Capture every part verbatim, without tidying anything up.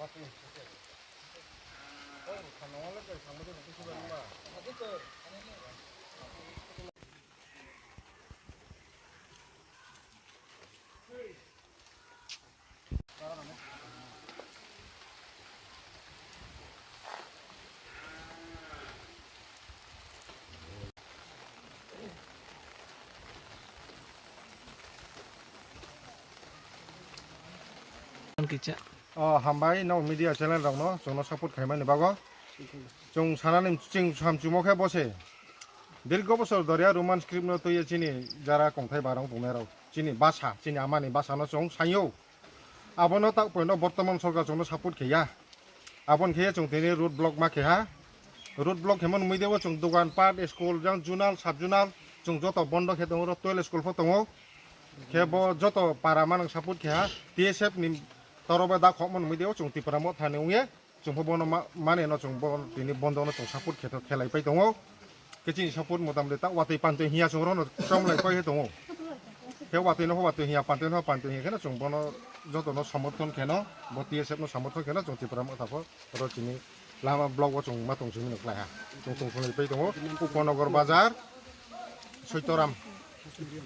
Ang kisa. O, hambai, no media channel rokno chwngno support khaimani bago. Chwng sanani chwng samchumo khe bose. Dirgo bosor doria Roman script no twiya chini jara kongthai barong tongnai rok. Chini basa, chini amani basa no chwng sayo. Abono tak poino bortoman sorkar chwngno support khaiya. Aboni khe chwng tini road block ma khe ha. Road block hemo nungwi debo chwng dogan pat, school, jang junal, sub junal, chwng joto bondo khe tongo, oro twelve school pho tongo. Khe bo joto para manang support khe ha. T S F ni toroba da khokmo nungwi debo chwng Tipra Motha ni wngye. Chwng pho bono ma-, mane no chwng bo tini bondo no chwng support khe to khelai pai tongo. Khe chini support motamoti ta watwi pantwi hiya chwng rono chomlai pai tongo. Khe watwi no pho watwi hiya, pantwi no pho pantwi hiya kheno chwng bono joto no somorthon kheno, bo T S F no somorthon kheno chwng Tipra Motha pho oro chini lama block o chwng ma tong simi no khlai ha. Chwng tong songlai pai tongo. Upanagar bazar, Soitoram,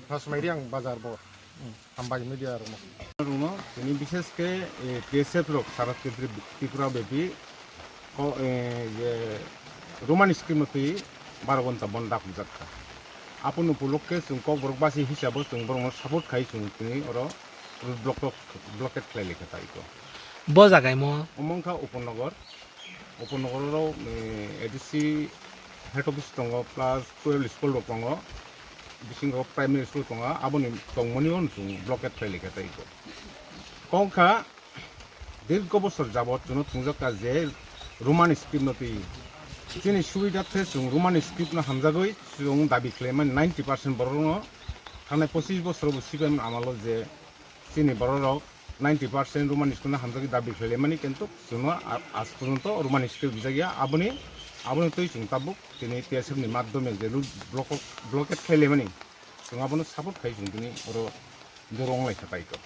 Thasmairiang bazar bo. Hmm, hambai media rokno. Rokno, tini bishesh khe, eh, T S F rok sara Tripura bepi ko, eh, je Roman script no twi baro ghonta bon dak jak kha. Apun upolokhe chwng Kokborok basi hisabo chwng borokno support khai chwng tini oro block, blockade khlai lekha tai ko. Bo jaga imo? Omo wngkha Upanagar. Upanagar oro, eh, A D C head office tongo, plus twelve school rok tongo, bisingo primary school tongo, aboni tongmani o chwng blockade khlai lekha tai ko. Kok kha, dirgo bosor jabot chwngno thungjakha je Roman script no twi. Chini subida the chwng Roman script no hamjagwi chwng dabi khlaimani ninety percent borok no thangnai pochish bosor bo C P I M amalo je chini borok rok ninety percent Roman script no hamjagwi dabi khlailaimani, kintu chwngno a-, aaj porjonto Roman script rijak ya. Aboni, aboni twi chwng tabuk tini T S F ni madhyome je road block, blockade khlailaimani, chwng abono support khai chwng tini oro joro wng lai kha tai kho.